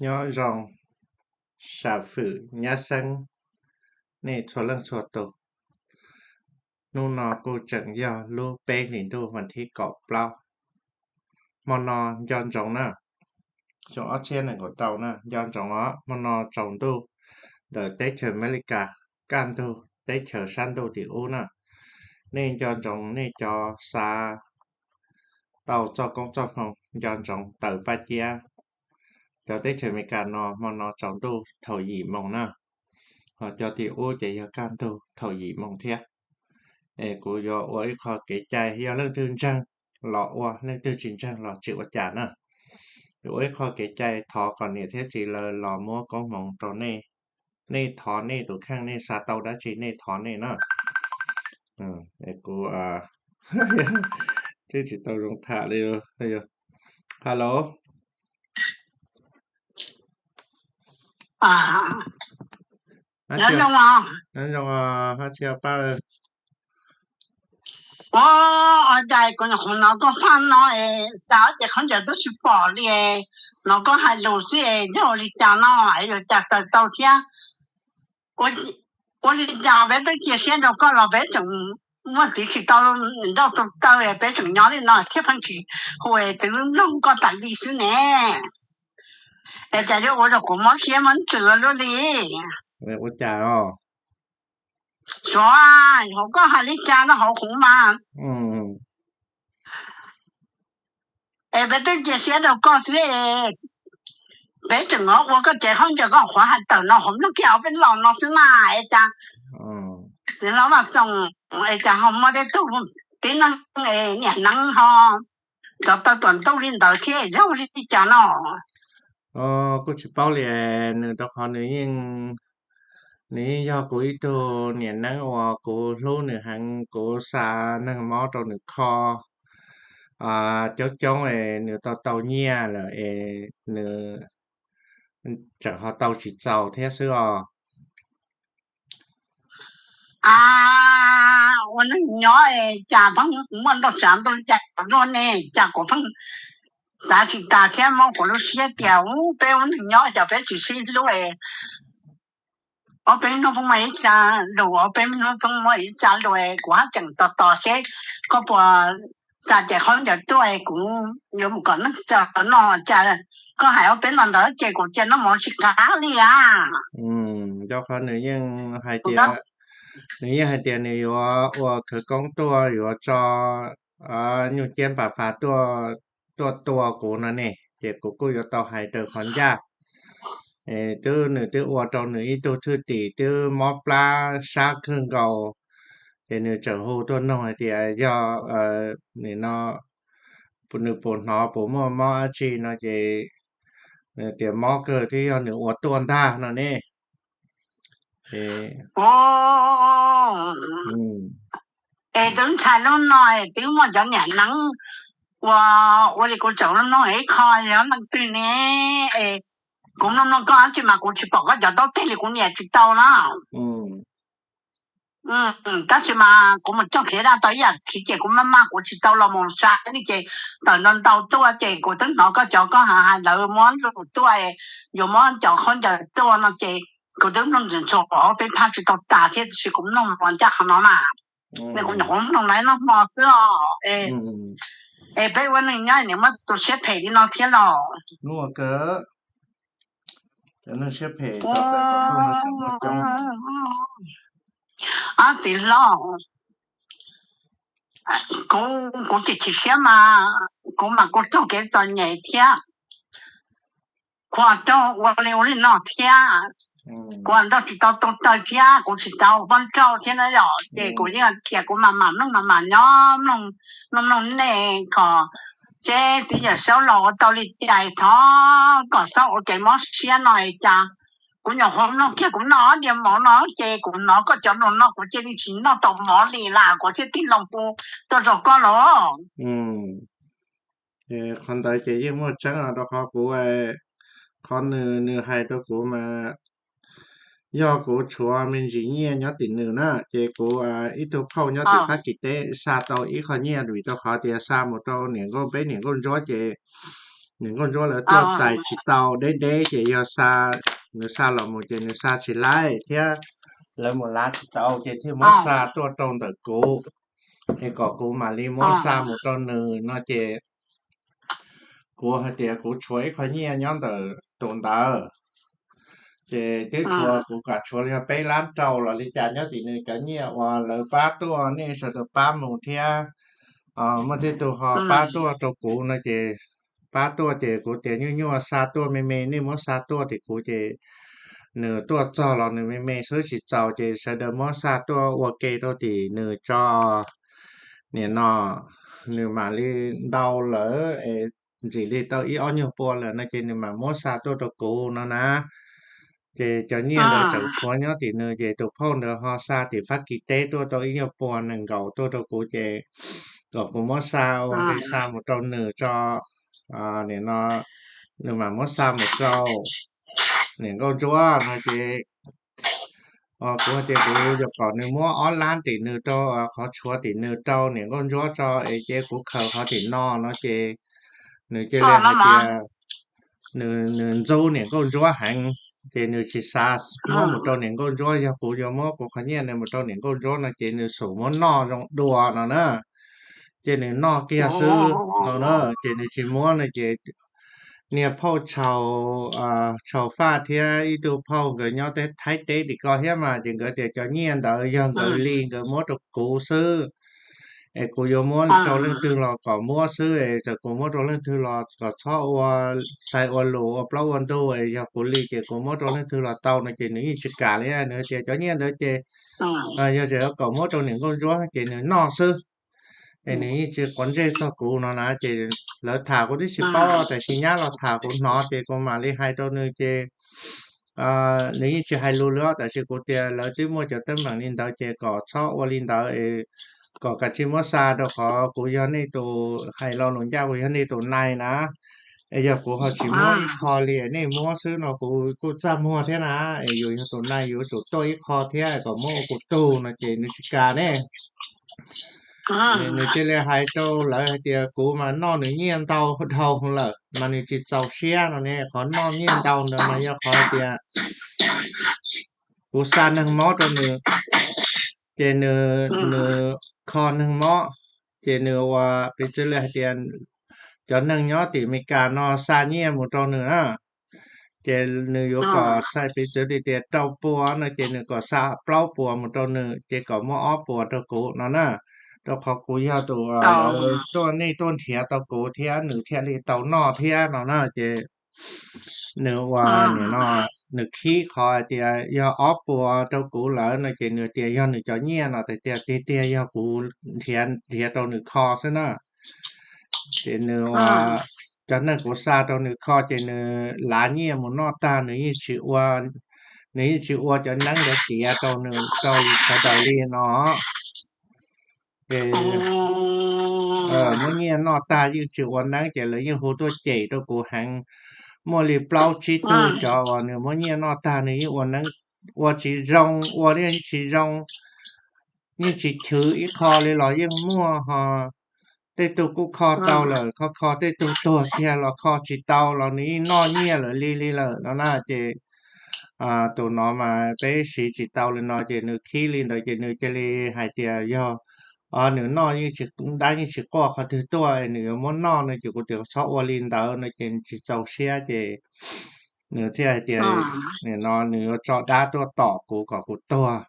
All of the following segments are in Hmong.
Nyob zoo sam fwm nyab xeeb nej txhua leej txhua tus. Hnub no kuj tseem yog lub peb hlis ntuj vas thib kaum plaub, hmo no nco ntsoov na, xyoo ob txhiab nees nkaum rau na, nco ntsoov os, hmo no tsaus ntuj ntawm teb chaws Amelikas, kaj ntug teb chaws sab ntuj tim ub na. Nej nco ntsoov nej cov xav tau txoj koob txoj hmoo, nco ntsoov tawm paj ciab. Cov teb chaws Amelikas no hmo no tsaus ntuj thaum yim moos na, ho cov tim ub ces yog kaj ntug thaum yim moos thiab. Es kuv yuav ua ib qho kev cai, yog leej twg ntseeg los ua, leej twg tsis ntseeg los tsis ua cas na. Yuav ua ib qho kev cai thov kom niam thiab txiv lawv los muab koob hmoov rau nej. Nej thov nej tus kheej, nej xav tau dab tsi nej thov nej na. Kuv twb tsis tau zoo tham li. Hello. Nyob zoo, nyob zoo, Hmoob Tshia Paj. Ua cas kuv nyuam qhuav hnov koj phaj no es cas ces khaub ncaws twb tsis pom li, hnov koj hais lus xwb es yog ua li cas no es yuav cas txawm tau thiab? Ua li cas peb twb cia siab rau koj los peb tseem muaj txiv tsis tau nrauj tus taw, peb tseem nyob li no thiab pheej tsis hu es twb mloog koj tas li xwb ne. Es cas yuav ua rau kuv mob siab mob ntsws luaj li? Ua cas os? Suav, hauv koj hais li cas no hauv kuv mas. Es peb twb cia siab rau koj xwb es peb tseem hnov ua koj ces khaub ncaws koj qhuav hais tawm no hauv mloog kiag hauv peb los no xwb na, es cas txiv hlob Vaj Txoos es cas ho muaj tej tug tib neeg es niam neeb ho cov taw tuam ntuj li ntawd thiab yog li cas no? Kuj tsis paub li, nws rau qhov nws yeej, nws yeej yog kuv ib tug niam neeb uas kuv hlub nws heev, kuv xa neeg mob rau nws kho coob coob es nws tau tau nyiaj lawm es nws tseem ho tau tsis txaus thiab xwb os. A, ua neeg nyob es cas pheej muaj ntau tsav ntau yam luaj ne, cas kuv pheej xav tsis tas thiab mob kuv lub siab tias u peb ua neeg nyob cas peb tsis sib hlub es ob peb hnub pheej muaj ib tsav lus, ob peb hnub pheej muaj ib tsav lus es kuv haj tseem tos tos seb koj puas xa ces qhov ncauj tuaj es kuv yuav mus kom neeg txawm no cas koj hais ob peb los ntawd ces kuv cia noj mov tsis qab li a. Rau qhov nws yeej hais tias, nws yeej hais tias nws yuav ua khawv koob tuaj yuav tso nyuj ciab npas fas tuaj, tuaj tua kuv no ne, ces kuv kuj yuav tau hais raws qhov ncaj. Twb nws twb ua rau nws ib tug thwj tim twb mob plab sab kawg nkaus, ces nws tseem hu tuaj noog hais tias yog nim no nws puas hnov puas muaj mob dab tsi no ces nws tias mob kawg thiab yog nws ua tuaj ntag no ne. Es twb ntshai lub no es twb muaj cov niam neeb ua, ua li kuv tseem lub no ib qho yog leej twg ne, es kuv mloog mloog koj dab tsi mas kuv tsis pom koj cov taub teg li kuv niam tsis tau na. Tab sis mas kuv mus coj khiav daj tau ib yam thiv ces kuv maj maj kuv tsis tau los mus sa li ces tawm ntau ntau tuaj ces kuv twb hnov koj cov koj hais lawv muab lus tuaj, yuav muab cov khaub ncaws tuaj no ces kuv twb mloog ntxhov ntxhov peb phaj tsis tau tas thiab tiam sis kuv mloog mus ncaj qhov no mas, kuv nyuam qhuav mloog lawv noj hmo xwb os. Es peb ua neeg nyob niam muab tus siab phem li no thiab los? Ob txiv hlob, kuv, kuv ces chim siab mas kuv mas kuv raug kev txom nyem thiab, kuv raug ua li ua li no thiab, kuv nrauj tsis tau tus taw thiab kuv tsis xav ua poj nrauj thiab na yom, ces kuv yeej tias kuv mam mam mloog mam mam nyob mloog, mloog mloog nej kom seb txiv Yawm Saub los ua tau li cas thov kom Saub ua kev mob siab no es cas kuv nyuam qhuav mloog kiag kuv noj diav mov no ces kuv hnov koj cov lus no kuv cia li tsis noj tau mov li lawm kuv thiaj tig loo hu tuaj rau koj los. Qhov ntawd ces yeej muaj tseeb rau qhov kuv, qhov nws, nws hais rau kuv mas yog kuv tshuav me ntsis nyiaj nyob tim nws na ces kuv ib tug phauj nyob tim Fab Kis teb xa tau ib qho nyiaj vim rau qhov tias xa mus rau niam nkauj peb niam nkauj ntsuab ces Niam nkauj ntsuab lawv tuaj txais tsis tau, deb deb ces yog xa, nws xa los mus ces nws xa tsis laib thiab, lawv mus lav tsis tau ces thiaj muab xa tuaj rau ntawm kuv, es kom kuv mam li muab xa mus rau nws no ces kuv hais tias kuv tshuav ib qho nyiaj nyob ntawm tus ntawd, ces twb tshuav, kuv kam tshuav yog peb lab rau los li cas nyob tim nws cov nyiaj uas lawv pab tuaj, nej sawv daws pab mus thiab, muaj tej tug ho pab tuaj rau kuv no ces pab tuaj ces kuv tias nyuaj nyuaj xa tuaj me me, nej muab xa tuaj tim kuv ces nws tuaj txog los nws me me xwb tsis txaus ces sawv daws muab xa tuaj ua ke rau tim nws tso, nim no nws mam li ntau lawm es ntxim li tau ib ob nyuag pua lawm no ces nws mam muab xa tuaj rau kuv no na. Ces cov nyiaj ntawd tseem tshuav nyob tim nws ces tus phauj ntawd ho xa tim Fab Kis teb tuaj tau ib nyuag pua nees nkaum tuaj rau kuv ces kom kuv muab xa ua ke xa mus rau nws tso, nim no nws mam muab xa mus rau niam nkauj ntsuab no ces kuv hais tias kuv yuav kom nws muab ob lab tim nws rau, qhov tshuav tim nws rau niam nkauj ntsuab tso es ces kuv khaws qhov tim no no ces nws cia li hais tias nws, nws ntxub niam nkauj ntsuab heev ces nws tsis xav muab mus rau niam nkauj ntsuab, yog kuv yuav muab kuv qhov nyiaj ntawd mus rau niam nkauj ntsuab no ces nws xum muab noj zoo dua no na. Ces nws noj kiag xwb no na, ces nws tsis muab no ces niag phauj Tshau, Tshau Faj thiab ib tug phauj nkawd nyob teb Thaib teb tim ko thiab mas ces nkawd tias cov nyiaj ntawd yog nkawd li nkawd muab rau kuv xwb, es kuv yuav muab rau leej twg los kom muab xwb es txawm kuv muab rau leej twg los kom txhob ua xaiv ua lus ua plaub ua ntug es yog kuv li ces kuv muab rau leej twg los tau no ces nws yeej tsis kam li, nws tias cov nyiaj ntawd ces yog tseem kom muab rau niam nkauj ntsuab ces nws noj xwb, es nws yeej tsis quav ntsej txog kuv no na. Ces lawv tham kuv twb tsis paub tiam sis nyab los tham kuv hnov ces kuv mam li hais rau nws ces nws yeej tsis hais lus li, tab sis kuv tias lawv twb muaj cov teeb meem li ntawd ces kom txhob ua li ntawd, kom kav tsij muab xa rau qhov kuv yog nej tus, hais lo lus ncaj kuv yog nej tus nai na, es yog kuv ho tsis muab ib qho li nej muab xwb no kuv kuj txaj muag thiab na, es yus yog tus nai yuav tsum tuaj ib qho thiab kom muab ua kuv tug no ces nws tsis kam ne. Nws cia li hais rau lawv hais tias kuv mas noj nws nyiaj ntau dhau lawm mas nws tsis txaus siab no ne, qhov noj nyiaj ntau ntawd mas yog qhov tias kuv xa neeg mob rau nws, ces nws, nws kho neeg mob, ces nws ua piv txwv li hais tias cov neeg nyob tim Amelikas no xa nyiaj mus rau nws na, ces nws yuav kom xa piv txwv li tias rau puas no ces nws kom xa plaub puas mus rau nws ces kom muab ob puas rau kuv no na, rau qhov kuv yog tus tuaj, nej tuaj nrhiav tau kuv thiab nws thiaj li tau noj thiab no na. Ces nws ua, nim no nws khib qhov hais tias yog ob puas rau kuv lawm no ces nws tias yog nws cov nyiaj no, tias tiag tiag yog kuv nrhiav rau nws kho xwb na. Ces nws ua, cov neeg kuv xa rau nws kho ces nws lav nyiaj mus noj tag nws yeej tsis ua, nws yeej tsis ua cov neeb ntawd tiav rau nws rau sawv daws li no. Ces muab nyiaj noj tag yeej tsis ua neeb ces lawv yeej hu tuaj cem rau kuv heev. Muaj li plaub tsib tug cov uas nws muab nyiaj noj tag nws yeej ua neeb, ua tsis zoo, ua yeej tsis zoo, yeej tsis chwv ib qho li los yeej muaj ho. Tej tug kuj kho tau lawm, kho kho tej tug tuag kiag los kho tsis tau los nws yeej noj nyiaj lawm li li lawm no na. Ces tus no mas peb siv tsis tau li no ces nws khib li ntawd ces nws cia li hais tias yog nws noj yeej tsis, dab yeej tsis quaj qhov twg tuaj nws yuav muab noj no ces kuv tias txhob ua li ntawd no ces nws tsis txaus siab ces nws thiaj hais tias nim no nws yuav tso dab tuaj tom kuv kom kuv tuag.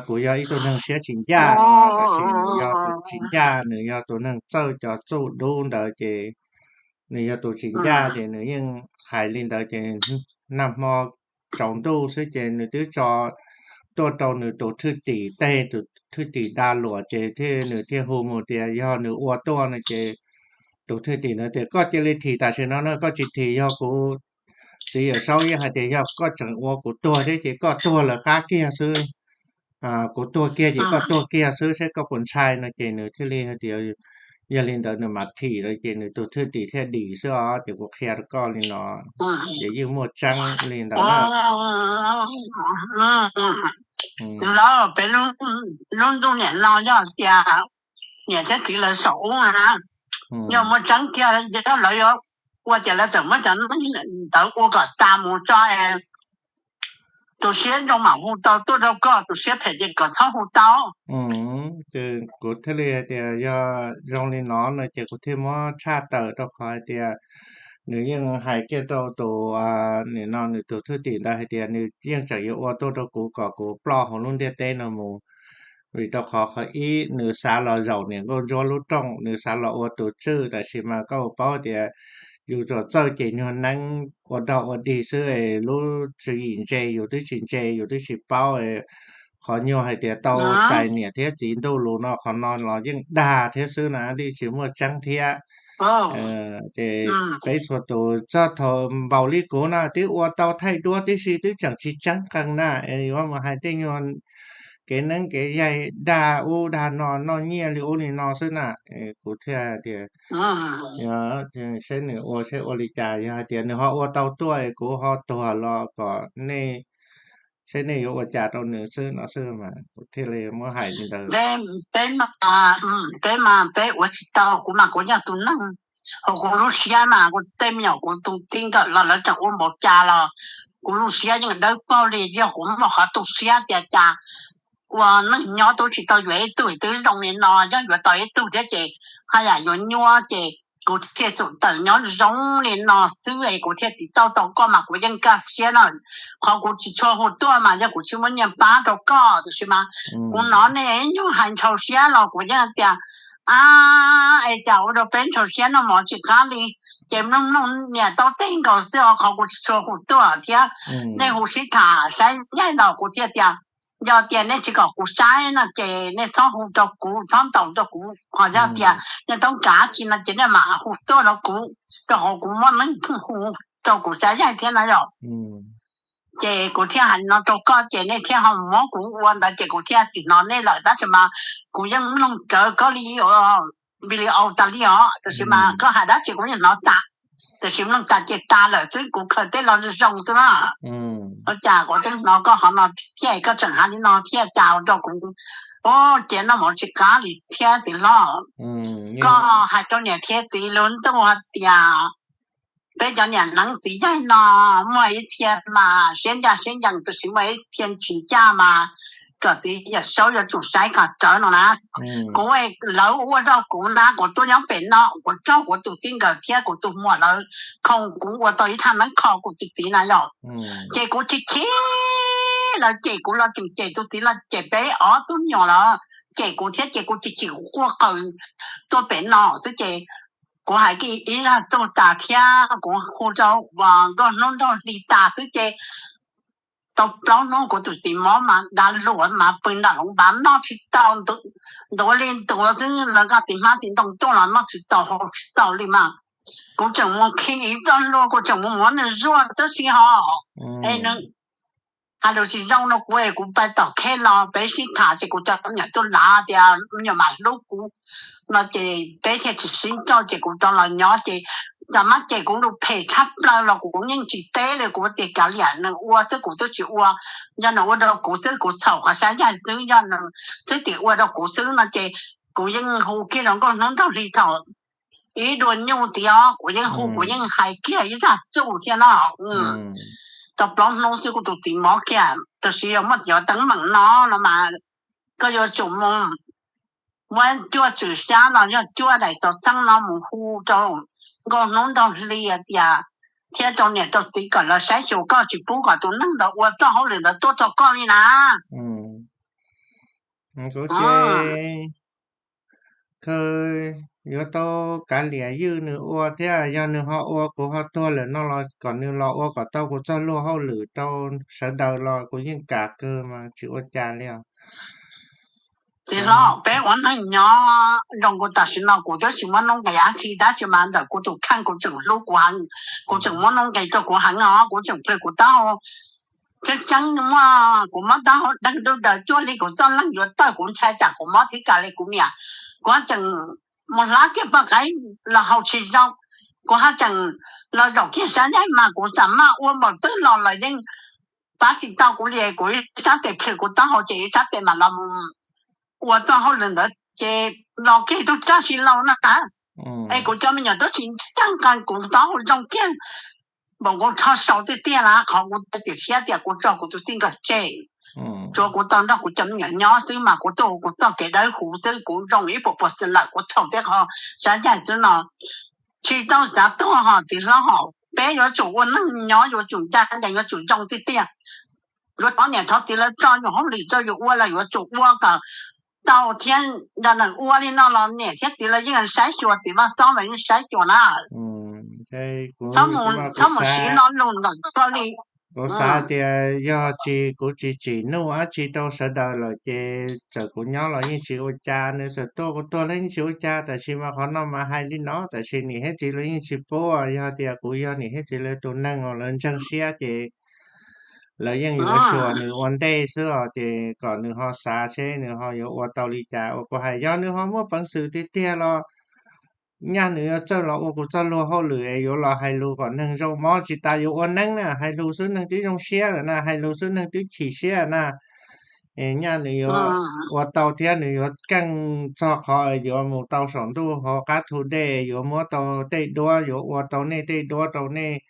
Kuv yog ib tug neeg siab tsis ncaj, tab sis nws yog tus tsis ncaj, nws yog tus neeg txawj cov txuj dub ntawd ces nws yog tus tsis ncaj ces nws yeej hais li ntawd ces nag hmo tsaus ntuj xwb ces nws twb tso tuaj rau nws tus thwj tim tej, tus thwj tim da luam ces thiaj, nws thiaj hu mus tias yog nws ua tuaj no ces tus thwj tim ntawd tias koj cia li thim tam sim no na, koj tsis thim yog kuv txiv Yawm Saub yeej hais tias yog koj tseem ua kuv tuag thiab ces koj tuag lawv qab kiag xwb. Kuv tuag kiag ces koj tuag kiag xwb, saib koj puas ntshai no ces nws thiaj li hais tias yog li ntawd nws mam thim no ces nws tus thwj tim thiaj dim xwb os. Ces kuv qhia rau koj li no ces yeej muaj tseeb li ntawd na. Lawv peb lub ntuj niam no yog tias niam thiab txiv lawv saum ub na, yog muaj tseeb kiag ces lawv yuav ua ces lawv txawm muab cov neeg ntawd ua kom tas mus tso. Tus siab zoo mam hu tau tuaj rau koj, tus siab phem ces kom txhob hu tau. Kuv thiaj li hais tias yog zoo li no no ces kuv thiaj muab tshaj tawm rau qhov hais tias nws yeej hais kiag rau tus, nim no nws tus thwj tim ntawd hais tias nws yeej tseem yuav ua tuaj rau kuv kom kuv ploj hauv lub ntiaj teb no mus. Vim rau qhov qhov ib nws xav los zaum niam nkauj ntsuab lub rooj, nws xav los ua tus tswj, tab sis mas koj puas paub tias yus tsuas txawj ces nyuag neeb ua dog ua dig xwb, lub tswv yim ntse yus twb tsis ntse, yus twb tsis paub. Qhov nyuag hais tias tau txais niam thiab txiv ntuj lus no qhov no los yeej dag thiab xwb na, twb tsis muaj tseeb thiab. Ces peb txhua tus txog thaum npaum li kuv no twb ua tau thaij duab tib si twb tseem tsis tseeb qees na, yuav mus hais tej nyuag kev neeb kev yaig dag ub dag no noj nyiaj li ub li no xwb na. Kuv thiaj tias saib nws ua saib ua li cas, yog hais tias nws ho ua tau tuaj kuv ho tuag los kom nej saib nej yuav ua cas rau nws xwb no xwb mas kuv thiaj li muab hais li ntawd. Peb mas, peb mas peb ua tsis tau, kuv mas kuv yog tus neeg, hos kuv lub siab mas kuv tej me nyuam kuv tus txij nkawm los lawv tseem ua npaum cas los kuv lub siab yeej dawb paug li, yog kuv muaj qhov tu siab tias cas ua neej nyob twb tsis tau yuav ib tug twb zoo li no, yog yuav tau ib tug thiab ces haj yam yuav nyuaj ces kuv thiaj xum tawm nyob zoo li no xwb es kuv thiaj tiv tauj tau koj mas kuv yeej kaj siab no. Qhov kuv tsis tshua hu tuaj mas yog kuv tsis muaj nyiaj pab rau koj, tab sis mas kuv hnov nej nyuag hais ntshaus siab los kuv yeej tias a, es cas ua rau peb ntshaus siab noj mov tsis qab li. Ces mloog mloog niam tau tej nkaus xwb os, qhov kuv tsis tshua hu tuaj thiab nej hu sib tham saib yaig los kuv thiaj tias yog tias nej tsis kom kuv saib no ces nej txhob hu rau kuv, txhob ntaus rau kuv, ho yog tias nej toob kav tsis no ces nej mam hu tuaj rau kuv, rau qhov kuv muaj neeg hu rau kuv saib yaig thiab na yom. Ces kuv thiaj hais no rau koj ces nej thiaj ho muab kuv ua ntawd ces kuv thiaj tsis hnov nej lawm, tab sis mas kuv yeej mloog rawv koj li video tas li os, tab sis mas koj hais dab tsi kuv yeej hnov tas, tab sis mloog tas ces tas lawm xwb, kuv khaws tej los zoo xwb na. Ua cas kuv twb hnov koj qhov no thiab koj tseem hais li no thiab cas ua rau kuv ua ces noj mov tsis qab li thiab txiv hlob. Koj hais rau niam thiab txiv lub ntuj hais tias peb cov niam neeb txiv yaig no muaj ib txhia mas siab ncaj siab ncees, tab sis muaj ib txhia tsis ncaj mas kom txiv Yawm Saub yuav tsum saib kom rawv no na. Kuv, lawv ua rau kuv na, kuv tuaj nyob pem no kuv raug kuv tus txij nkawm thiab kuv tus muam lawv khoo kuv ua tau ib thaj neeb kho kuv tus txiv na yom. Ces kuv chim chim lawv cem kuv los tseem cem tus txiv los cem peb ob tug me nyuam lawm, cem kuv thiab ces kuv chim chim kuv quaj qw tuaj pem no xwb ces kuv hais ib zaj txuj tas thiab kuv hu rau nkauj hnub nraug hli tas xwb ces tau plaub hnub kuv tus txiv mob mas dav luam mas pw nram loov npav noj tsis tau, ntuav li ntuav xwb, lawv nqa tis hmab tis ntoo tuaj los noj tsis tau haus tsis tau li mas kuv tseem mus khi ib txoj hlua kuv tseem mus muab nws zuaj tab sis ho es nws hais lus tsis zoo rau kuv es kuv pais tom khej los peb sib tham ces kuv cov niam tuaj lav tias me nyuam mam hlub kuv no ces peb thiaj tsis sib nrauj ces kuv rov los nyob ces txawm mab ces kuv lus phem tshaj plaws los kuv yeej tsis teb li, kuv tias kav liam nws ua xwb kuv twb tsis ua, yog nws ua rau kuv xwb kuv txhaum qhov xyab yaig xwb, yog nws xwb tim ua rau kuv xwb no ces kuv yeej hu kiag rau nkauj hnub nraug hli thaum ib dua nyuj tias kuv yeej hu kuv yeej hais kiag ib zaj txuj thiab no. Tau plaub hnub xwb kuv tus txiv mob kiag, tab sis yog muaj cov teeb meem no no mas koj yuav tsum mus muab cuaj tswm xyab los yog cuaj daim xov xeeb no mus hu rau nkauj hnub nraug hli tias thiab rau niam rau txiv kom lawv saib xyuas koj tsis pub kom tus neeg ntawd ua txoj hauj lwm ntawd tuaj rau koj li na. Kuv ces kawg yuav tau kav liam ywj nws ua thiab, yog nws ho ua kuv ho tuag lawm no los kom nws los ua kom tau kuv txoj luag hauj lwm rau sawv daws los kuv yeej kam kawg mas tsis ua cas li os. Txiv hlob, peb ua neej nyob zoo kuv tam sim no kuv twb tsis muaj nuj nqis dab tsi tab sis mas ntawm kuv tus kheej kuv tseem hlub kuv heev, kuv tseem muaj nuj nqis rau kuv heev os, kuv tseem plhws kuv taub hau tseeb tseeb muaj kuv mob taub hau deeg dub daws cuag li kuv txoj leeg yuav tawg, kuv ntshai tsam kuv mob thiab kav li kuv niam, kuv tseem mus hlab kiag poj qaib los haus tsis zoo, kuv ho tseem los zaum kiag sab ncaig mas kuv xam maj ua npaum twg los lawv yeej pab tsis tau kuv li, kuv ib sab tes plhws kuv taub hau ces ib sab tes mam los ua txoj hauj lwm ntawd ces los kiag tub raj si laus na tas. Es kuv cov me nyuam twb tsis nteeg qee, kuv taub hau zoo kiag npaum nkaus rho sau tiag tiag na. Qhov kuv tias siab tias kuv tso kuv tus tij nkawm tseg, tsuav kuv tau nrog kuv cov me nyuam nyob xwb mas kuv tuaj ua kuv txoj kev dawb huv xwb, kuv zoo ib puas puas xwm lawm, kuv txhaum tej qho sab ncaig xwb no. Tsis tau xav tuag hos txiv hlob hos, peb yuav tsum ua neej nyob, yuav tsum ncaj ncees, yuav tsum zoo tiag tiag. Yuav thov niam thov txiv lawv tso yus hauj lwm tso yus ua los yuav tsum ua kom tau thiab. Nrog neeg ua li no los niam thiab txiv lawv yeej saib xyuas, txiv Vaj Xob lawv yeej saib xyuas na. Txhob mus siv lo lus ntawm koj li. Kuv xav tias yog tsis kuv tsis tsim nuj dab tsi rau sawv daws lawm ces txawm kuv nyob los yeej tsis ua cas, nws txawm tuaj kuv tuag los yeej tsis ua cas. Tab sis mas qhov no mas hais li no, tab sis niam thiab txiv lawv yeej tsis pub. Yog tias kuv yog niam thiab txiv lawv tus neeg uas lawv ntseeg siab ces lawv yeej yuav xyuas nws ua ntej xwb os, ces kom nws ho xav seb nws ho yuav ua tau li cas. Uas kuv hais yog nws ho muaj peev xwm tiag tiag los nyaj nws yuav txawj los ua kuv txoj luag hauj lwm es yuav los hais lus kom neeg zoo mob, tsis tas yuav ua neeb na, hais lus xwb neeg twb zoo siab lawm na, hais lus xwb neeg twb chim siab na. Nyaj nws yuav ua tau thiab nws yuav keej txog qhov yuav mus tau saum ntuj hauv qab thu dej, yuav muab tau tej duab, yuav ua tau nej tej duab rau nej,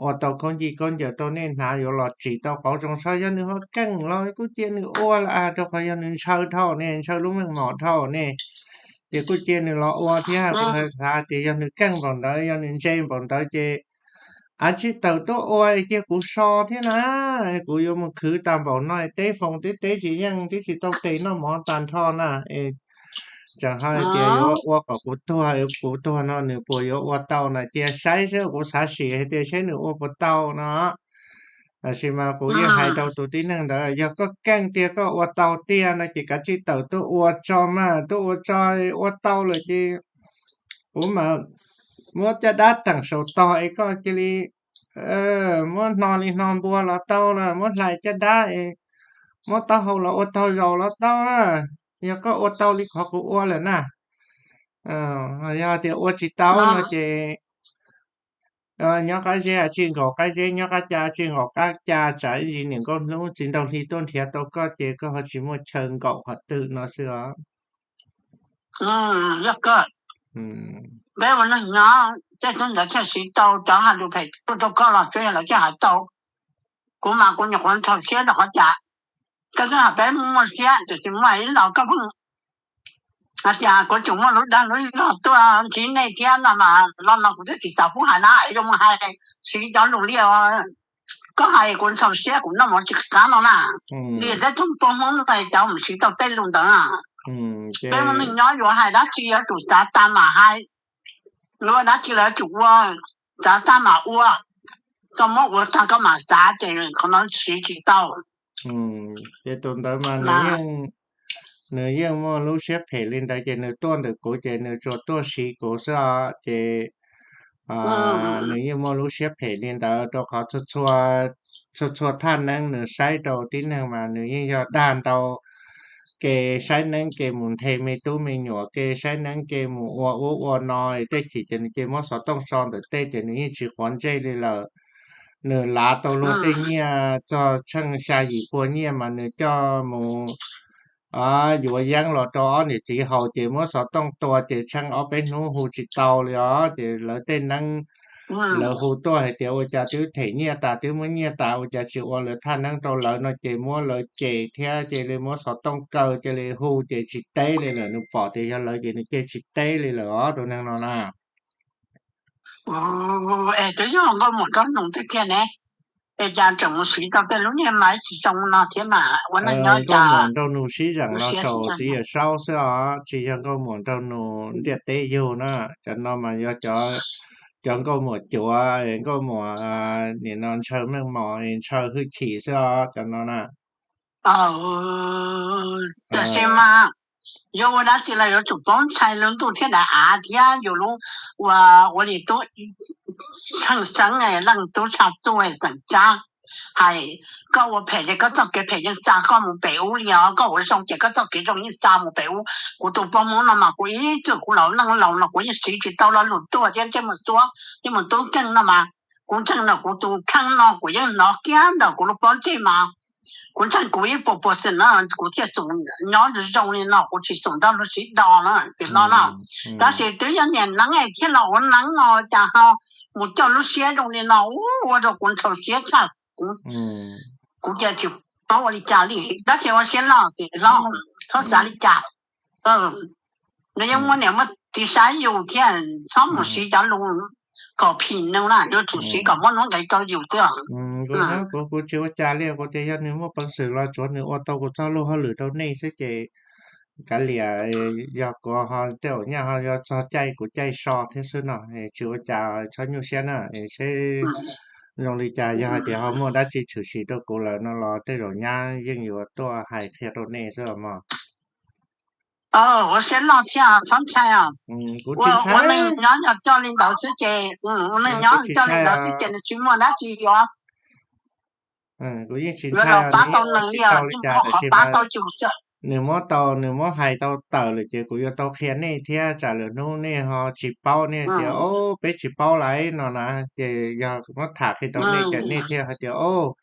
ua tau khaub ncaws khaub ncaws rau nej hnav, yuav los tsim tau qauv zoo tshaj. Yog nws ho keej los kuj cia nws ua lawm, rau qhov yog nws ntshaw dhau ne, ntshaw lub meej mom dhau ne, ces kuj cia nws los ua thiab. Kuv xav tias yog nws keej npaum ntawd, yog nws ntse npaum ntawd ces av tsis tawm tuaj ua cia kuv so thiab na. Kuv yuav mus khwv tag npaum no teb foos teb teb tsis yeej, twb tsis tau tes noj mov tag nrho na. Tseem hais tias yuav ua kom kuv tuag, kuv tuag no nws puas yuav ua tau na, cia saib seb, kuv xav sim hais tias saib nws ua puas tau no. Tab sis mas kuv yeej hais rau tus tib neeg ntawd, yog koj keej tiag koj ua tau tiag no ces kav tsij tawm tuaj ua tso mas, tuaj ua tso, ua tau lawm ces kuv mas muab caj dab teem saum tog es koj cia li muab hno li hno npua los tau na, muab hlais caj dab es muab taub hau los ua taug zaus los tau na. Yog koj ua tau li qhov kuv ua lawm na. Yog tias ua tsis tau no ces nyob qab zeb tsis nkaum qab zeb, nyob qab ca tsis nkaum qab ca, tsam ib ntsis niam nkauj hnub txiv nraug hli tuaj nrhiav tau koj ces koj ho tsis muaj chaw nkaum qhov twg no xwb os. Yog koj, peb ua neeg nyob tej tub ntawd thiaj siv tau, cov hais lus phem tuaj rau koj los tsuav yog lawv thiaj hais tau. Kuv mas kuv nyuam qhuav ntxhov siab rau qhov cas koj twb hais peb muaj siab, tiam sis muaj ib los koj pheej hais tias kuv tseem muaj lub dag lub zog tuaj ntsib nej thiab no mas, los no kuv twb tsis xav pub hais na, es zoo mus hais siv cov lus li koj hais kuv ntxhov siab, kuv noj mov tsis qab no na. Li tej tug pog Hmoob no cov mus siv tau tej lus ntawd na. Peb ua neeg nyob yuav hais dab tsi yuav tsum xav tag mam hais, yuav ua dab tsi los yuav tsum ua, xav tag mam ua, koj muab ua tag koj mam xav ces qhov no siv tsis tau. Ces tus ntawd mas nws yeej muaj lub siab phem li ntawd, ces nws tuaj ntawm kuv ces nws tsuas tuaj siv kuv xwb os. Ces nws yeej muaj lub siab phem li ntawd rau qhov txhua txhua thaj neeb nws saib rau tib neeg mas nws yeej yog dag ntau, ke saib neeb ke mus nthe me tub me nyuam, ke saib neeb ke mus ua ub ua no, tej chim ces nws cia muab xov tooj so ntawm tej ces nws yeej tsis quav ntsej li lawm. Nws lav tau luag tej nyiaj txog tsheej xya yim pua nyiaj mas nws coj mus yuav yeeb los rau ob niam txiv haus ces muab xov tooj tua ces tsheej ob peb hnub hu tsis tau li os. Ces lawv tej neeb lawv hu tuaj hais tias ua cas twb them nyiaj tas, twb muab nyiaj tas, ua cas tsis ua lawv thaj neeb rau lawv no ces muab lawv cem thiab cia li muab xov tooj kaw cia li hu ces tsis teb li lawm. Nws pom tias yog lawv ces nws cia tsis teb li lawm os, tus neeg no na. Es twb yog nkauj muam nraug nus tiag tiag ne, es cas tseem mus siv tau tej lub niag mas tsis zoo no thiab mas ua neej nyob cas. Nkauj muam nraug nus sib zeem los saum txiv yawm saub xwb os, tsis yog nkauj muam nraug nus ntiaj teb yug na. Cov no mas yog cov nkauj muam cuav, nkauj muam nim no ntshaw meej mom ntshaw hwj chim xwb os, cov no na. Tab sis mas yuav ua dab tsi los yuav tsum paub ntshai lub ntuj thiab daim av thiab yus lub ua ua li tub Tsheej Xeeb, leej tub tshaj txuj xeem Tsab hais, koj ua phem ces koj txoj kev phem yeej xa koj mus pem ub li os, koj ua zoo ces koj txoj kev zoo yeej xa mus pem ub. Kuv tus poj Hmoob no mas kuv ib txwm kuv laus leej laus no kuv yeej siv tsis tau lo lus tuaj thiab ntsej muag xuab ntsej muag tub nkeeg no mas kuv ntseeg no kuv tus kheej no kuv yeej hnov kiag ntawm kuv lub pob ntseg mas Kuv ntseeg kuv ib puas puas xees no kuv thiaj xum nyob zoo li no, kuv tsis xum nrog lub siab do no txiv hlob no. Tab sis twb yog niam neeb thiab los ua neeb no cas ho mus coj lub siab zoo li no, ua rau kuv ntxhov siab tshaj. Kuv, kuv cia tsis paub ua li cas li, tab sis ua siab loj txiv hlob, txhob xav li cas. Nws yeej muaj niam muaj txiv saib yus thiab, txhob mus siv cov lus kom phim nws na, yuav tsum siv kom muaj nuj nqis rau yus xwb. Kuv, kuv tsis ua cas li, kuv tias yog nws muaj peev xwm los tsuav nws ua tau kuv txoj lub hauj lwm rau nej xwb ces kav liam, yog kuv ho tej zaum nyaj ho yuav txog caij kuv caij so thiab xwb no, tsis ua cas, txhob nyuaj siab na, seb zoo li cas, yog hais tias ho muaj dab tsi tshwm sim rau kuv lawm no los tej zaum nyab yeej yuav tuaj hais qhia rau nej xwb os mog. Ua siab loj thiab txhob ntshai os. Ua neej nyob yog coj li ntawd xwb ces, ua neej nyob coj li ntawd xwb ces nws tsis muaj dab tsi yuav, kuv yeej tsis ntshai, pab tau nws li, qhov pab tau yus xwb. Nws muab tau, nws muab hais tau tawm lawm ces kuv yuav tau qhia nej thiab, tsam lwm hnub nej ho tsis paub, nej tias o, peb tsis paub lawm no na, ces yog muab tham qhia rau nej ces nej thiaj hais tias o,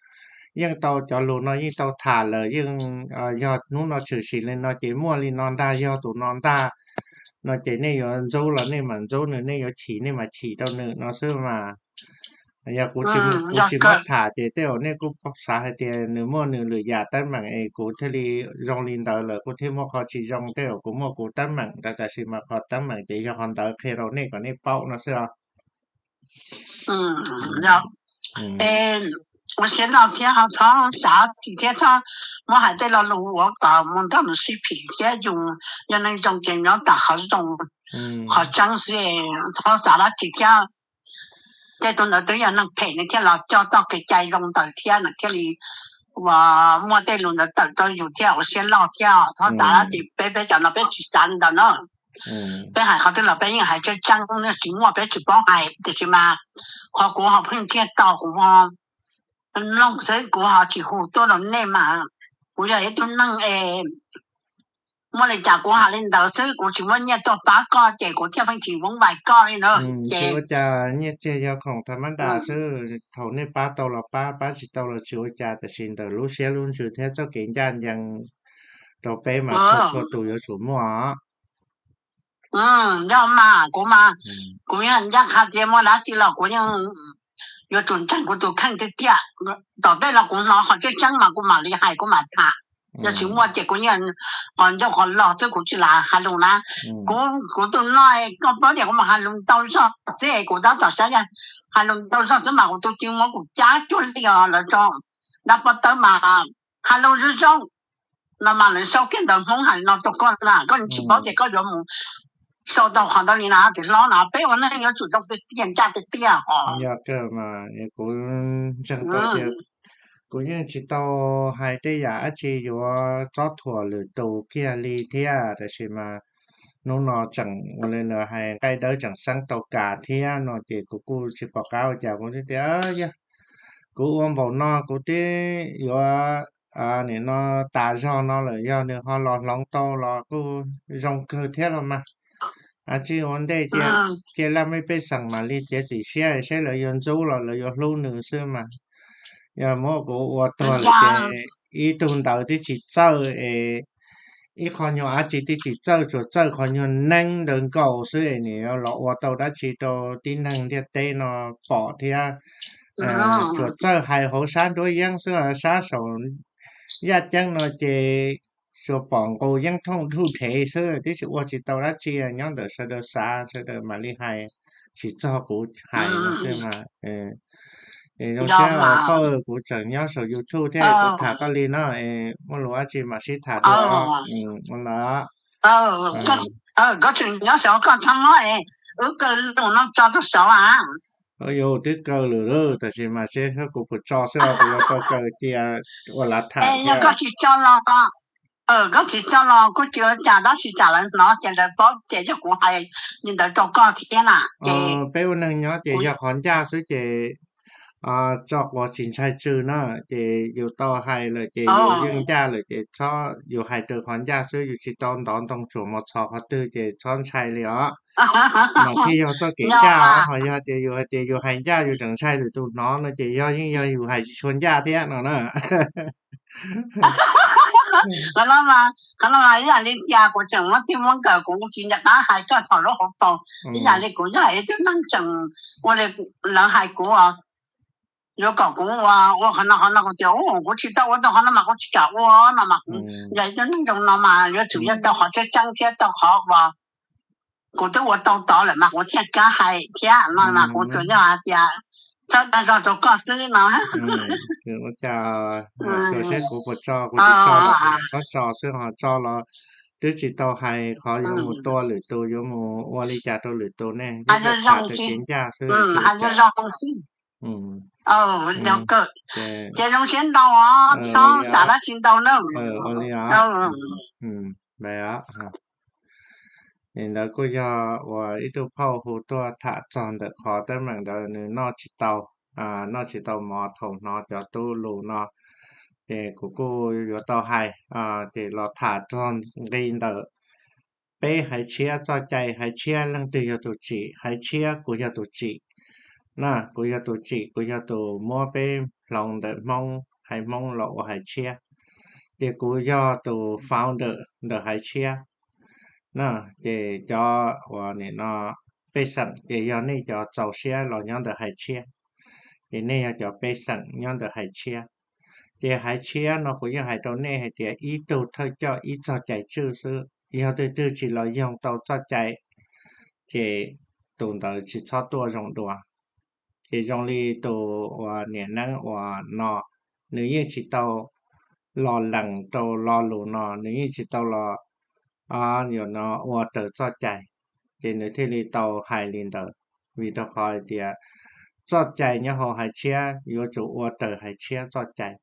yeej tau, cov lus no yeej tau tham lawm, yeej yog hnub no tshwm sim li no ces muaj li no ntag, yog tus no ntag no ces nej yuav ntxub los nej mam ntxub nws, nej yuav chim nej mam chim rau nws no xwb mas. Yog kuv tsis muab tham ces tej zaum nej kuj xav hais tias nws muaj nws lwm yam teeb meem es kuv thiaj li zoo li ntawd lawm, kuv thiaj muaj qhov tsis zoo, tej zaum kuv muaj kuv teeb meem ntawd, tab sis mas qhov teeb meem ces yog qhov ntawd qhia rau nej kom nej paub no xwb os. Ua siab loj thiab ho txhob xav tsis thiab, txhob muab hais tej lo lus uas kom mus nrog nws sib phim thiab, yus yog neeg zoo ces nyob tam qhov zoo qhov tseeb xwb, txhob xav dab tsi thiab. Tej tus ntawd twb yog neeg phem, nws thiaj los coj txoj kev cai zoo ntawd thiab nws thiaj li muaj tej lus ntawd tawm rau yus thiab. Ua siab loj thiab txhob xav dab tsi, peb, peb cov no peb tsis xav li ntawd na. Peb hais qhov twg los peb yeej hais tseeb tseeb, tsis muaj peb tsis paub hais, tiam sis mas qhov kuv ho pheej nrhiav tau kuv ho mloog xwb, kuv ho tsis hu tuaj rau nej mas. Kuv yog ib tug neeg es muaj li cas kuv hais li ntawd xwb, kuv tsis muaj nyiaj tuaj pab koj ces kuv thiaj pheej tsis voob vais koj li na. Ces ua cas nyiaj txiag yog khoom tha mab das xwb, thaum nej pab tau los pab, pab tsis tau los tsis ua cas, tab sis ntawm lub siab lub ntsws thiab txoj kev ncaj ncees rau peb mas txhua txhua tus yuav tsum muaj. Yog mas kuv mas, kuv yeej ncaj qha tias muaj dab tsi los kuv yeej yuav tsum ntseeg kuv tus kheej tiag tiag. Tom tej los kuv hnov qhov tseeb tseeb mas kuv mam li hais kuv mam tham. Yog tsis muaj ces kuv yeej qhov ncauj qhov log xwb, kuv tsis lam hais lus na. Kuv, kuv tus no koj paub tias kuv mas hais lus ntau zog xwb, kuv tab tom saib yog hais lus ntau zog xwb mas kuv tus txiv muab kuv cab cuag li os lawv tso dab pob tawb mas hais lus zoo zoo no mas lawv sau kiag ntawv Hmoob hais no rau koj na, koj tsis paub ces koj yuav mus sau tau qhov ntawd li na. Txiv hlob no peb ua neej yuav tsum zoo tiag tiag ncaj tiag tiag os. Yog kawg mas kuv ntseeg tau tias kuv yeej tsis tau hais tej yam dab tsi yuav txob thuam lwm tus kiag li thiab, tab sis mas hnub no tseem ua li lawv hais nqaij dawb tseem xeeb tau kas thiab no ces kuv kuj tsis pom qab ua cas, kuv thiaj tias yog kuv ua npaum no kuv twb yuav nim no tas zog no lawm, yog nws ho los hloov tau los kuj zoo kawg thiab los mas. Tsis ua ntej cia, cia laj mej pej xeem mam li txiav txim siab saib lawv yuav ntxub los lawv yuav hlub nws xwb mas. Yog muab kuv ua tuag lawm ces ib tug ntawd twb tsis txawj es ib qho nyuag dab tsi twb tsis txawj, tsuas txawj qhov nyuag neeb ntawd nkaus xwb es nws yuav los ua tau dab tsi rau tib neeg ntiaj teb no pom thiab. Tsuas txawj hais hauv sab nruab yeeb xwb, sab saum yaj ceeb no ces tsuas pom nqus yeeb thooj dhuj dhev xwb, twb tsis ua tsis tau dab tsi, nyob ntawm sawv daws xav sawv daws mam li hais, tsis txog kuv hais xwb mas. Es zoo siab qhov kuv tseem nyob saum YouTube thiab kuv tham koj li no, muaj lus dab tsi mam sib tham dua os. Ua li, koj tseem nyob saud koj txhob mob es wb kaw lus no tso rau saud a. Yus twb kaw lawm, tab sis mas seb kuv puas tso xwb, kuv yuav tau kaw cia ua lav tham. Yog koj tsis tso los, koj tsis tso los kuj tsis ua cas, tab sis tsam lawv hnov ces lawv paub ces yog kuv hais li ntawd rau koj thiab na. Ces peb ua neeg nyob ces yog qhov ncaj xwb ces tso quav tsis ntshai tsw na, ces yus tau hais lawm ces yus yeej ncaj lawm ces txhob, yus hais raws qhov ncaj xwb, yus tsis tau ntov ntoo tsuas mos txhos qhov twg ces txhob ntshai li os. Mas thiaj yog txoj kev ncaj os, ho yog tias yus hais tias yus hais ncaj yus tseem ntshai lwm tus hnov no ces yog yeej yog yus hais tsis tshua ncaj thiab no na. Qhov no mas, qhov no mas ib yam li tias kuv tseem muab txij muab nkawm, kuv tsis nco qab hais koj txog lub hauv paus. Ib yam li kuv yog ib tug neeg tseem ua li lawv hais kuv, yuav kom kuv ua, ua qhov no qhov no, kuv tias kuv tsis tau ua tau qhov no mas kuv tsis kam ua no mas kuv yog ib tug neeg zoo no mas yuav tsum yog tau qhov tseeb tseeb thiab tau qhov uas kuv twb ua tau tod lawm mas kuv thiaj kam hais thiab no mas kuv tsuas yog hais tias txhawb dag zog rau koj xwb no. Ua cas tsuas saib kuv puas tso, kuv tsis tso los kuv tso xwb, ho tso los twb tsis tau hais qhov yuav mus tua lwm tus, yuav mus ua li cas rau lwm tus ne, twb tsuas tham tau kev ncaj xwb. Ces zoo siab ntau, txhob xav dab tsi ntau na. Ua li os. Nim ntawd kuj yog uas ib tug phauj hu tuaj tham txog ntawm qhov teeb meem ntawd nws noj tsis tau, noj tsis tau mov thaum hnov cov tub lus no, ces kuv kuj yuav tau hais, ces los tham txog nqi ntawm peb haiv tshiab txoj cai, haiv tshiab leej twg yog tus tsim, haiv tshiab kuv yog tus tsim na, kuv yog tus tsim, kuv yog tus muab peb hloov ntawm Hmoob, haiv Hmoob los ua haiv tshiab, ces kuv yog tus founder ntawm haiv tshiab na, ces cov uas nim no pej xeem ces yog nej cov txaus siab los nyob ntawm haiv tshiab, ces nej yog cov pej xeem nyob ntawm haiv tshiab. Ces haiv tshiab no kuv yeej hais rau nej hais tias ib tug thawj coj ib txoj cai tswj xwb, yog twg twg tsis los yoog tau txoj cai, ces tus ntawd tsis txhob tuaj zoo dua. Ces zoo li tus uas niam neeb uas no, nws yeej tsis tau los lees rau lo lus no, nws yeej tsis tau los, yuav no ua raws txoj cai, ces nws thiaj li tau hais li ntawd. Vim rau qhov hais tias txoj cai nyob hauv haiv tshiab yuav tsum ua raws haiv tshiab txoj cai,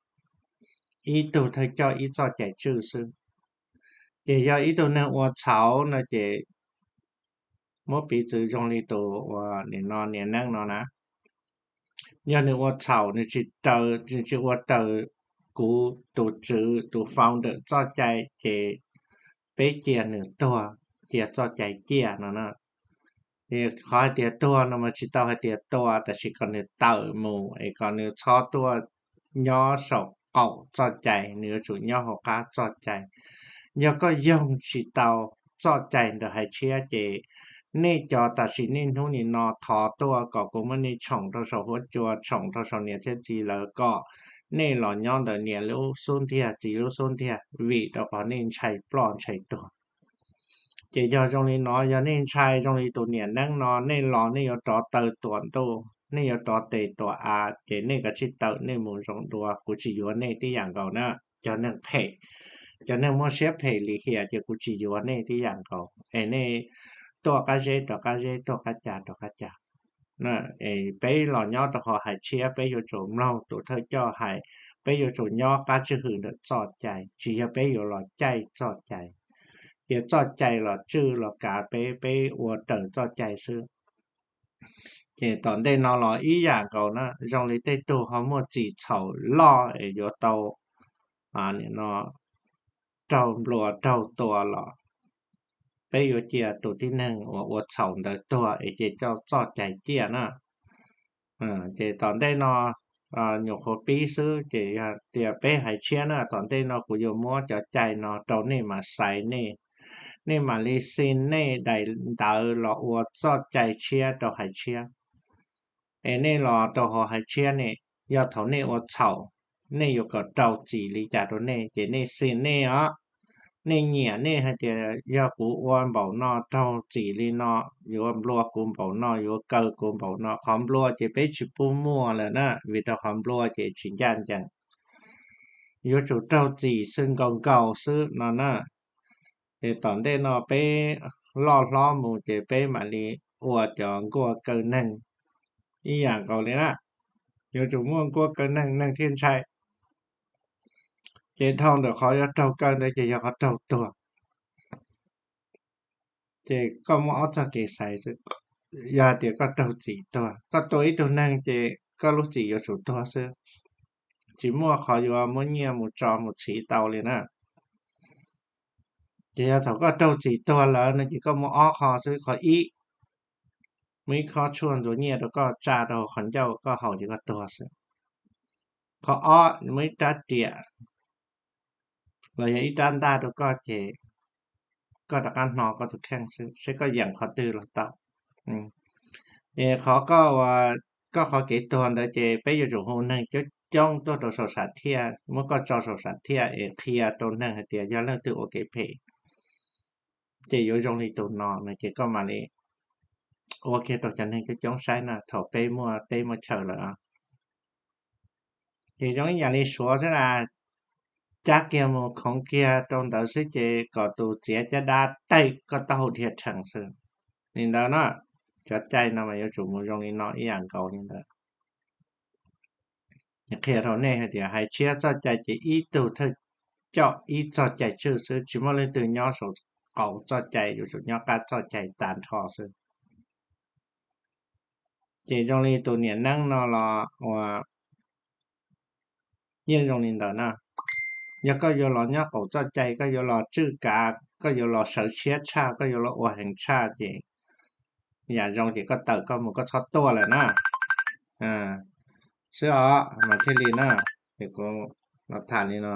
ib tug thawj coj ib txoj cai tswj xwb. Ces yog ib tug neeg ua txhaum no ces muab piv txwv zoo li tus uas nim no niam neeb no na, yog nws ua txhaum, nws tsis raws, nws tsis ua raws kuv tus tswv tus founder txoj cai, ces peb cia nws tuag, cia txoj cai ciaj no na. Ces qhov hais tias tuag no mas tsis tau hais tias tua, tab sis kom nws tawm mus es kom nws txhob tuaj nyob saum qaum txoj cai, nws yuav tsum nyob hauv qab txoj cai. Yog koj yoog tsis tau txoj cai ntawm haiv tshiab ces nej cov tam sim niaj hnub nim no thov tuaj kom kuv muab nej tshoom rau saum huab cua, tshoom rau saum niam thiab txiv lawv kom nej los nyob ntawm niam lub xub ntiag txiv lub xub ntiag, vim rau qhov nej ntshai ploj ntshai tuag. Ces yog zoo li no, yog nej ntshai zoo li tus niam neeb no, nej los nej yuav rov taw tuam ntuj, nej yuav rov tes tuam av, ces nej kav tsij tawm nej mus zoo dua, kuv tsis yuav nej tib yam nkaus na. Cov neeg phem, cov neeg muaj siab phem lim hiam ces kuv tsis yuav nej tib yam nkaus. Es nej tuaj qab zeb rov qab zeb, tuaj qab ca rov qab ca. Es peb los nyob rau hauv haiv tshiab, peb yuav tsum mloog tus thawj coj hais, peb yuav tsum nyob qab tswj hwm ntawm txoj cai, tsis yog peb yuav los caij txoj cai. Yog txoj cai los tswj los kav peb, peb ua raws txoj cai xwb. Ces tom ntej no los ib yam nkaus na, zoo li tej tug ho muaj txim txhaum loj es yuav tau no raug nplua raug tua los peb yuav cia tus tib neeg uas ua txhaum ntawd tuag es cia coj txoj cai ciaj na. Ces tom ntej no nyuam qhuav pib xwb, ces yog tias peb haiv tshiab na, tom ntej no kuv yuav muab cov cai no rau nej mam xaiv nej, nej mam li xi nej daim ntawv los ua txoj cai tshiab rau haiv tshiab. Es nej los rau hauv haiv tshiab ne, yog thaum nej ua txhaum, nej yuav kom raug txim li cas rau nej, ces nej xi nej os. Nej nyiam nej hais tias yog kuv ua npaum no raug txim li no, yuav nplua kuv npaum no, yuav kaw kuv npaum no. Qhov nplua ces peb tsis pub muaj lawm na, vim rau qhov nplua ces tsis ncaj ncees, yuav tsum raug txim xwb nkaus nkaus xwb no na. Ces tom ntej no peb loj hlob mus ces peb mam li ua cov nkuaj kaw neeg ib yam nkaus li na. Yuav tsum muaj nkuaj kaw neeg, neeg thiaj ntshai. Ces dhau ntawm qhov yuav raug kaw ntawd ces yog qhov raug tuag. Ces koj muaj ob txoj kev xaiv xwb. Yog hais tias koj raug txim tuag, koj tua ib tug neeg ces koj lub txim yuav tsum tuag xwb, tsis muaj qhov yuav muab nyiaj mus tso mus txhiv tau li na. Ces yog thaum koj raug txim tuag lawm no ces koj muaj ob qho xwb. Qhov ib, muaj ib khob tshuaj ntxuav nyiaj rau koj tsa rau hauv qhov ncauj koj haus ces koj tuag xwb. Qhov ob, muaj ib rab riam los yog ib rab ntaj rau koj ces koj rov qab hno koj tus kheej xwb seb koj yeem qhov twg los tau. Es qhov koj ua, koj qhov kev tuag ntawd ces peb yuav tsum hu neeg coob coob tuaj rau saum sam thiaj, muab koj tso saum sam thiaj es qhia rau neeg hais tias yog leej twg ua kev phem ces yuav zoo li tus no no ces koj mam li ua kiag rau cov neeg coob coob saib na thaum peb muaj teb muaj chaw lawm. Ces zoo ib yam li Suav xwb na, cab kiag mus khoov kiag rau ntawd xwb ces kom tus txiav caj dab taij koj taub hau dhia rhees xwb. Li ntawd na, cov cai no mas yuav tsum mus zoo li no ib yam nkaus li ntawd. Qhia rau nej hais tias hais tshiab txoj cai ces ib tug thawj coj ib txoj cai tswj xwb, tsis muaj leej twg nyob saum qaum txoj cai, yuav tsum nyob qab txoj cai tag nrho xwb. Ces zoo li tus niam neeb no los uas yeej zoo li ntawd na. Yog koj yuav los nyob qaum txoj cai, koj yuav los tswj kav, koj yuav los sawv siab tshaj, koj yuav los ua heev tshaj ces yam zoo ces koj tawm koj mus koj txhob tuaj lawm na. Xwb os mas thiaj li na. Ces kuv los tham li no.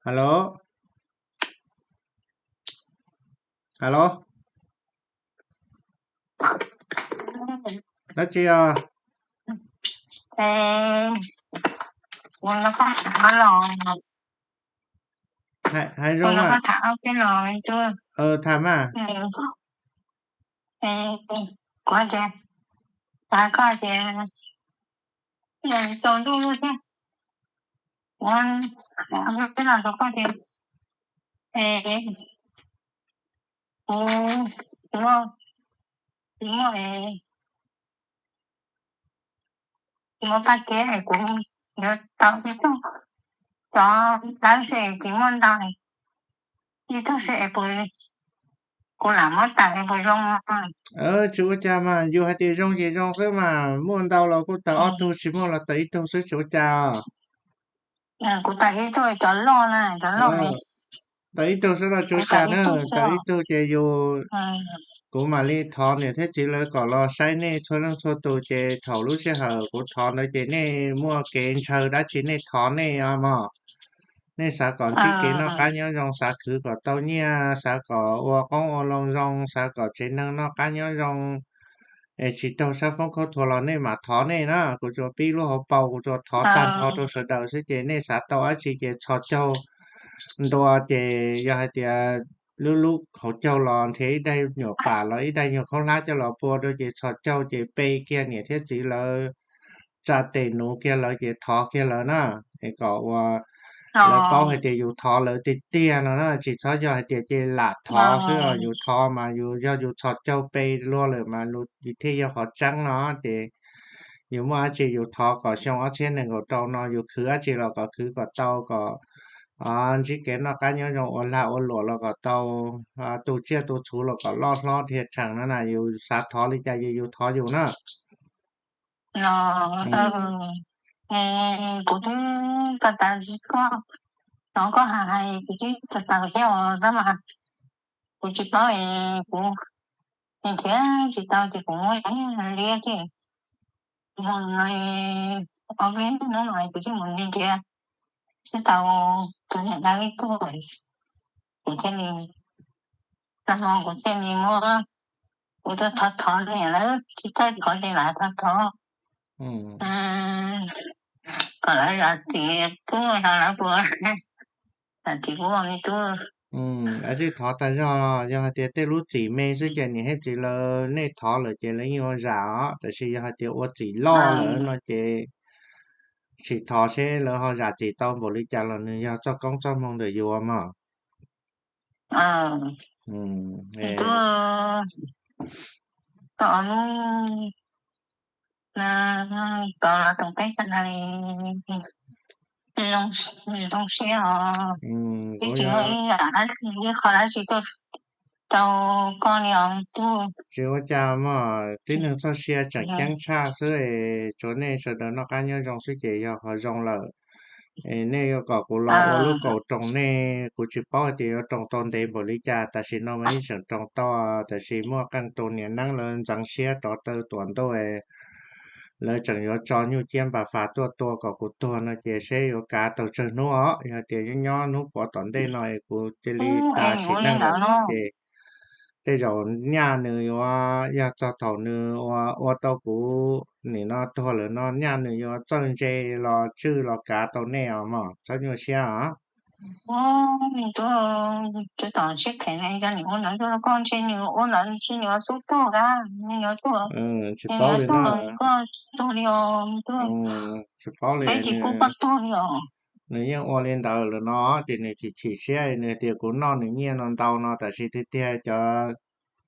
Alo, alo, dab tsi os? Hais zoo mas. Tham mas. Kuv tias, koj tias, tau ntuj thiab, kuv, kuv no rau koj tias, kuv, kuv muaj, kuv muaj, kuv muaj paj kev es kuv yuav tau ib tug, cov dab tsi tsis muaj ntau, ib tug xwb es puas, kuv lam muab tawm es puas zoo? Tsis ua cas mas, yus hais tias zoo ces zoo xwb mas, muaj ntau los kuj tawm ob tug, tsis muaj los tawm ib tug xwb tsis ua cas. Kuv tawm ib tug cov loj na, cov loj. Tawm ib tug xwb los tsis ua cas na, tawm ib tug ces yus, kuv mam li thov niam thiab txiv lawv kom los saib nej txhua leej txhua tus ces thaum lub sij hawm kuv thov ntawd ces nej muaj kev ntshaw dab tsi nej thov nej os mog. Nej xav kom ntsib kev noj qab nyob zoo, xav khwv kom tau nyiaj, xav kom ua qoob ua loo zoo, xav kom tsev neeg noj qab nyob zoo, es tsis raug sab foob khaub thuas los nej mam thov nej na. Kuv tsuas pib lub hauv paus, kuv tsuas thov tag nrho rau sawv daws xwb ces nej xav tau dab tsi ces txhos caug ntua ces yog hais tias lub lub hauv caug los nrhiav ib daig nyuam pam los ib daig nyuag khaub hlab coj los pua rau ces txhos caug ces pe kiag niam thiab txiv lawv, tsa tes nuv kiag lawv ces thov kiag lawv na, es kom ua lawv paub hais tias yus thov lawv tiag tiag no na, tsis txhob yog hais tias ces lam thov xwb os. Yus thov mas yus yog yus txhos caug pe luag lawm mas thiaj yog qhov tseeb no ces yus muaj dab tsi yus thov kom xyoo ob txhiab nees nkaum rau no yus khwv dab tsi los kom khwv kom tau, kom ntsib kev noj qab nyob zoo, ua lag ua luam los kom tau, tu tsiaj tu txhuv los kom loj hlob dhia rhees no na. Yus xav thov li cas ces yus thov yus na. No, kuv twb tau tas koj, no koj hais hais kuv twb tau tas thiab os tab mas kuv tsis paub es kuv nrhiav tsis tau ces kuv muab liab ces mus no ob peb hnub no kuv thiaj mus nrhiav, twb tau tus niam dab ib tug, kuv thiaj li, tag no kuv thiaj li muab, kuv tuaj thov thov niam lawv, tsis txawj thov ces lawv thov thov kom lawv zam txim pub no lawv puas zam txim pub li tub. Tsis thov tas zog, yog hais tias tej lub txim me xwb ces niam thiab txiv lawv nej thov lawm ces lawv yeej ua zam os, tab sis yog hais tias ua txim loj lawm no ces tsis thov seb lawv ho zam txim tau npaum li cas los nws yog txoj koob txoj hmoo ntawm yus mog. Tub, tau lub, tau los toom peb sawv daws zoo siab os. Twb tsis muaj ib yam dab tsi, ib qho dab tsi tuaj rau koj li os tub. Tsis ua cas mog, tib neeg txoj sia tseem ceeb tshaj xwb es tsuav nej sawv daws noj qab nyob zoo xwb ces yog qhov zoo lawm. Es nej yuav kom kuv los ua lub kaum roos nej, kuv tsis paub hais tias yuav roos tau ntev npaum li cas, tam sim no mas yeej tseem roos tau, tab sis muaj qee tus niam neeb lawv ntxeev siab rov rau tuam ntuj, lawv tseem yuav tso nyuj ciab npas fas tuaj tua kom kuv tuag no ces seb yuav kav tau tsawg hnub os. Yog tias nyob nyob hnub puav tom ntej no es kuv cia li tas sim neej lawm no ces tej zaum nyaj nws yuav yog txog thaum nws ua ua tau kuv nim no tuag lawm no nyaj nws yuav txawj ntse los tswj los kav tau nej os mog, txhob nyuaj siab os. Tus tom siab phem no, yog nws ua ntawd rau koj ntshe nws ua ntawd ntshe nws yuav xub tuag, nws yuav tuag, tsis paub li na. Koj tuag li os, tsis paub li, peb tsis pub koj tuag li os. Nws yeej ua li ntawd lawm no ces nws chim chim siab, nws tias kuv noj nws nyiaj no ntau no, tab sis tiag tiag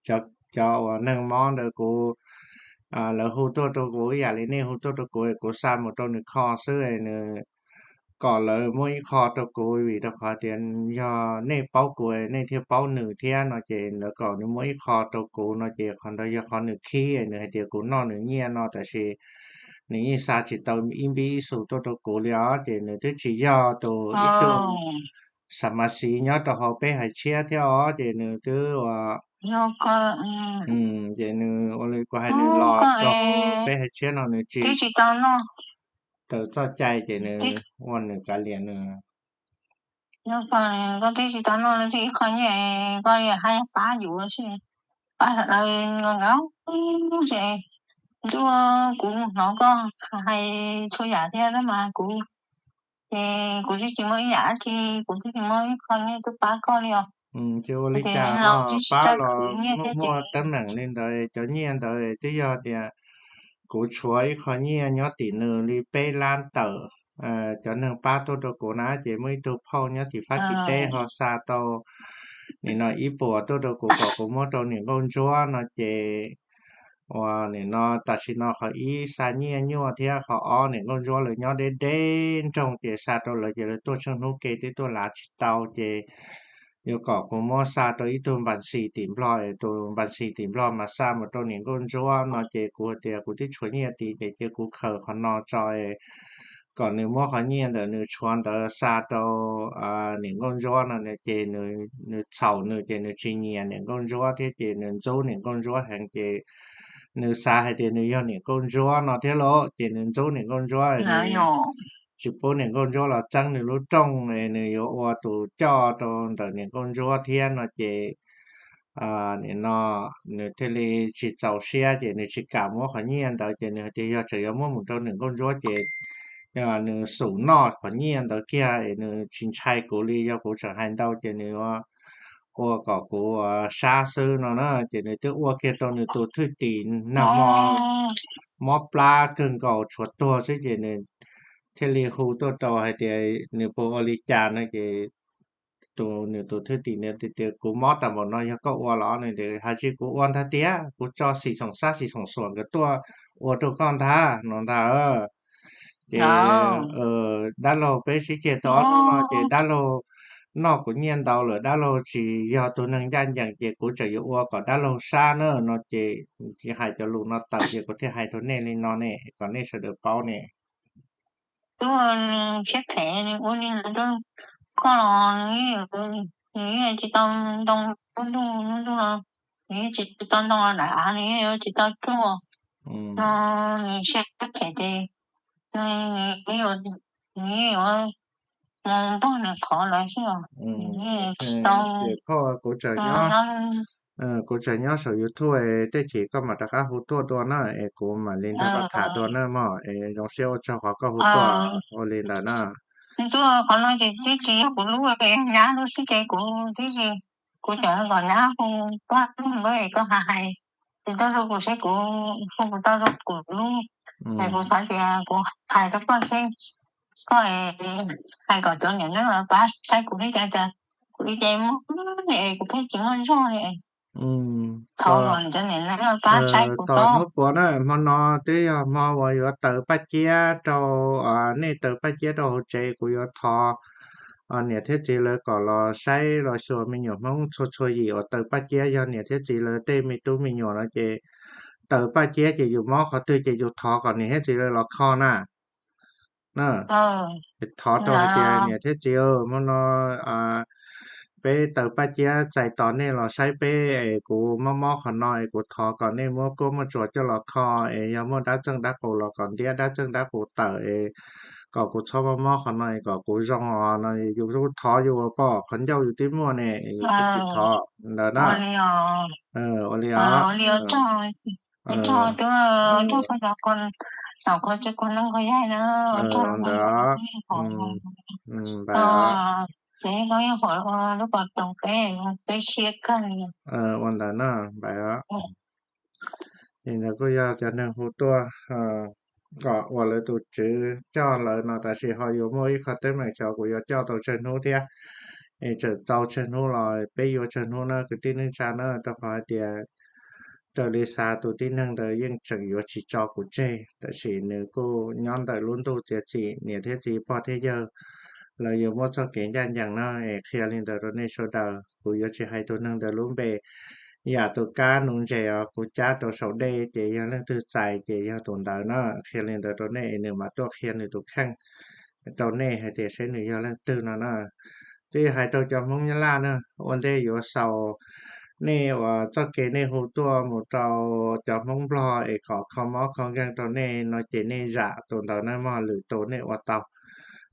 cov, cov uas neeg mob ntawd kuv, lawv hu tuaj rau kuv ib yam li nej hu tuaj rau kuv, kuv xa mus rau nws kho xwb, nws kom lawv muab ib qho rau kuv, vim rau qhov tias yog nej paub kuv nej thiaj paub nws thiab no ces lawv kom nws muab ib qho rau kuv no ces qhov ntawd yog qhov nws khib, nws hais tias kuv noj nws nyiaj no, tab sis nws yeej xa tsis tau ib npib ib xus tuaj rau kuv li os, ces nws twb tsis yog tus ib tug xa mas xiv nyob rau hauv peb hais tshiab thiab os, ces nws twb ua, ces nws ua li kuv hais, nws los rau hauv peb hais tshiab no nws tsis tau txoj cai ces nws ua nws kav liam nws. Koj twb tsis tau noj ib qho nyiaj, koj haj pab yus xwb, pab sawv daws nkauj nkauj, ces ntuj, kuv hnov koj hais txhua yam thiab mas kuv, ces kuv twb tsis muaj ib yam dab tsi, kuv twb tsis muaj ib qho nyiaj tuaj pab koj li os. Ces ua li cas no, pab los muaj muaj teeb meem li ntawd, cov nyiaj ntawd twb yog tias kuv tshuav ib qho nyiaj nyob tim nws li peb lab tawm, cov neeg pab tuaj rau kuv na ces muaj ib tug phauj nyob tim Fab Kis teb ho xa tau nim no ib puas tuaj rau kuv kom kuv muab rau niam nkauj ntsuab no ces ua nim no tam sim no qhov ib xa nyiaj nyuaj thiab qhov ob niam nkauj ntsuab lawv nyob deb deb nroog ces xa rau lawv ces lawv tuaj tsheej hnub ke twb tuaj lav tsis tau ces yuav kom kuv muab xa rau ib tug npas xis tim Nplog, tus npas xis tim Nplog mas xa mus rau niam nkauj ntsuab no ces kuv tias kuv twb tshuav nyiaj tid ces cia kuv khaws qhov no tso kom nws muab qhov nyiaj ntawm nws tshuav ntawd xa rau niam nkauj ntsuab no ces nws txhaum nws ces nws tsis nyiam niam nkauj ntsuab thiab ces nws ntxub niam nkauj ntsuab heev ces nws xav hais tias nws yog niam nkauj ntsuab no thiab lauj, ces nws ntxub niam nkauj ntsuab, tsis pub niam nkauj ntsuab los txeeb nws lub rooj, nws yuav ua tus coj rau ntawm niam nkauj ntsuab thiab no ces nim no nws thiaj li tsis txaus siab ces nws tsis kam muab qhov nyiaj ntawd ces nws hais tias yog tseem yuav muab mus rau niam nkauj ntsuab ces nws xum noj qhov nyiaj ntawd kiag es nws tsis ntshai kuv li, yog kuv tseem hais ntau ces nws ua kom kuv sab xwb no na. Ces nws twb ua kiag rau nws tus thwj tim nag hmo mob plab kawg nkaus tshuav tuag xwb ces nws thiaj li hu tuaj rau hais tias nws puas ua li cas no ces tus nws tus thwj tim tias kuv mob tag npaum no yog koj ua los no, hais tsis kuv ua ntag tiag, kuv tso xim xoom xab xim xoom xuam nkawd tuaj ua rau koj ntag no ntag. Ces dab laug peb sib ceg tau ob hnub no ces dab laug noj kuv nyiaj ntau lawm, dab laug tsis yog tus neeg ncaj ncees ces kuv tseem yuav ua kom dab laug sab na no ces tsis hais cov lus no tawm ces kuv thiaj hais rau nej li no ne kom nej sawv daws paub ne. Tub, nws siab phem, nws ua li ntawd rau koj los nws yeej tsis tau ntoo hnub ntuj, hnub ntuj los nws yeej tsis tau ntoo los daim av, nws yeej yuav tsis tau tsuj no. Nws siab phem ces nws yeej yuav mus npog nws qhov lawm xwb os. Nws yeej tsis tau. Kuv tseem nyob saum YouTube, tej chim koj mam rov qab hu tuaj dua na es kuv mam li nrog koj tham dua na mog. Es zoo siab ua tsaug qhov koj hu tuaj, ua li ntawd na. Ntuj, qhov no ces twb tsis yog kuv lub, nyab lub xwb ces kuv twb tsis, kuv tseem kom nyab hu pab lub es koj hais hais tsis tau rau kuv seb kuv hu kuv tau rau kuv lub, es kuv xav tias kuv hais rau koj seb koj hais kom cov niam neeb pab saib kuv thiab cas kuv ib ce muaj es kuv pheej tsis muaj zog li. Thov kom cov niam neeb pab saib kuv. Tos hnub puav na, hmo no twb yog hmo uas yuav taws paj ciab rau, nej taws paj ciab rau hauv tsev, kuv yuav thov niam thiab txiv lawv kom los saib los xyuas me nyuam Hmoob txhua txhua yim uas taws paj ciab. Yog niam thiab txiv lawv tej me tub me nyuam no ces taws paj ciab ces yus mob qhov twg ces yus thov kom niam thiab txiv lawv los kho na. Thov rau hais tias niam thiab txiv, hmo no peb taws paj ciab txais tos nej los saib peb es kuv mob mob qhov no es kuv thov kom nej muab kuab muaj tsuas coj los kho es yog muaj dab txeej dab qus los kom ntiab dab txeej dab qus tawm es kom kuv txhob mob mob qhov no es kom kuv zoo os no yus thov yus ua pom qhov ncauj yus twb muaj ne, yus twb tsis thov ntawd na. Ua li os. Ua ntawd. Ua ntawd na, npais os. Li ntawd kuj yog cov neeg hu tuaj kom ua lawv tus tswv coj lawv no, tab sis ho yuav muaj ib qho teeb meem xyov kuv yuav coj tau tsawg hnub thiab. Es txawm tau tsawg hnub los peb yuav tsawg hnub na kwv tij neej tsa na, rau qhov hais tias raws li xav tus tib neeg ntawd yeej tseem yuav tsis tso kuv tseg, tab sis nws kuj nyob ntawm lub ntuj txiav txim, niam thiab txiv pog thiab yawg lawv yuav muab txoj kev ncaj ncees na. Es qhia li ntawd rau nej sawv daws, kuv yuav tsis hais tus neeg ntawd lub npe. Yam tus kab nuv ntses os kuv cab rau saum dej ces yog leej twg txais ces yog tus ntawd na. Qhia li ntawd rau nej es nws mam tuaj qhia nws tus kheej rau nej hais tias seb nws yog leej twg no na. Twb hais rau cov Hmoob Nyab Laj na, ua ntej yuav xaus nej uas txoj kev nej hu tuaj mus rau cov Hmoob Nplog es kom kho mob kho nkeeg rau nej no ces nej zam tus ntawd na mog, lwm tus nej ua tau.